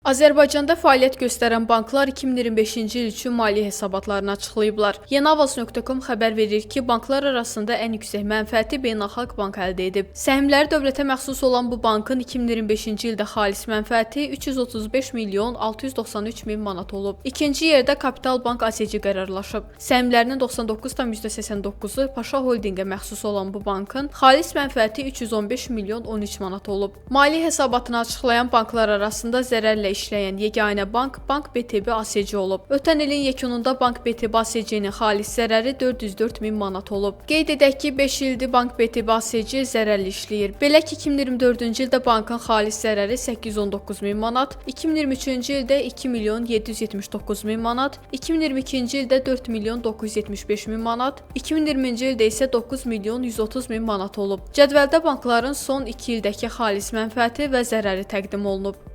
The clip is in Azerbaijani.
Azərbaycanda fəaliyyət göstərən banklar 2025-ci il üçün maliyyə hesabatlarını açıqlayıblar. Yeniavaz.com xəbər verir ki, banklar arasında ən yüksək mənfəəti Beynəlxalq Bank əldə edib. Səhmləri dövlətə məxsus olan bu bankın 2025-ci ildə xalis mənfəəti 335 milyon 693 min manat olub. İkinci yerdə Kapital Bank ASC qərarlaşıb. Səhmlərinin 99,89-u Paşa Holdinqə məxsus olan bu bankın xalis mənfəəti 315 milyon 13 manat olub. Maliyyə hesabatını açıqlayan banklar arasında zərərlə işləyən yeganə bank Bank BTB ASC olub. Ötən ilin yekununda Bank BTB ASC-nin xalis zərəri 404 min manat olub. Qeyd edək ki, 5 ildir Bank BTB ASC zərərli işləyir. Belə ki, 2024-cü ildə bankın xalis zərəri 819 min manat, 2023-cü ildə 2 milyon 779 min manat, 2022-ci ildə 4 milyon 975 min manat, 2020-ci ildə isə 9 milyon 130 min manat olub. Cədvəldə bankların son 2 ildəki xalis mənfəəti və zərəri təqdim olunub.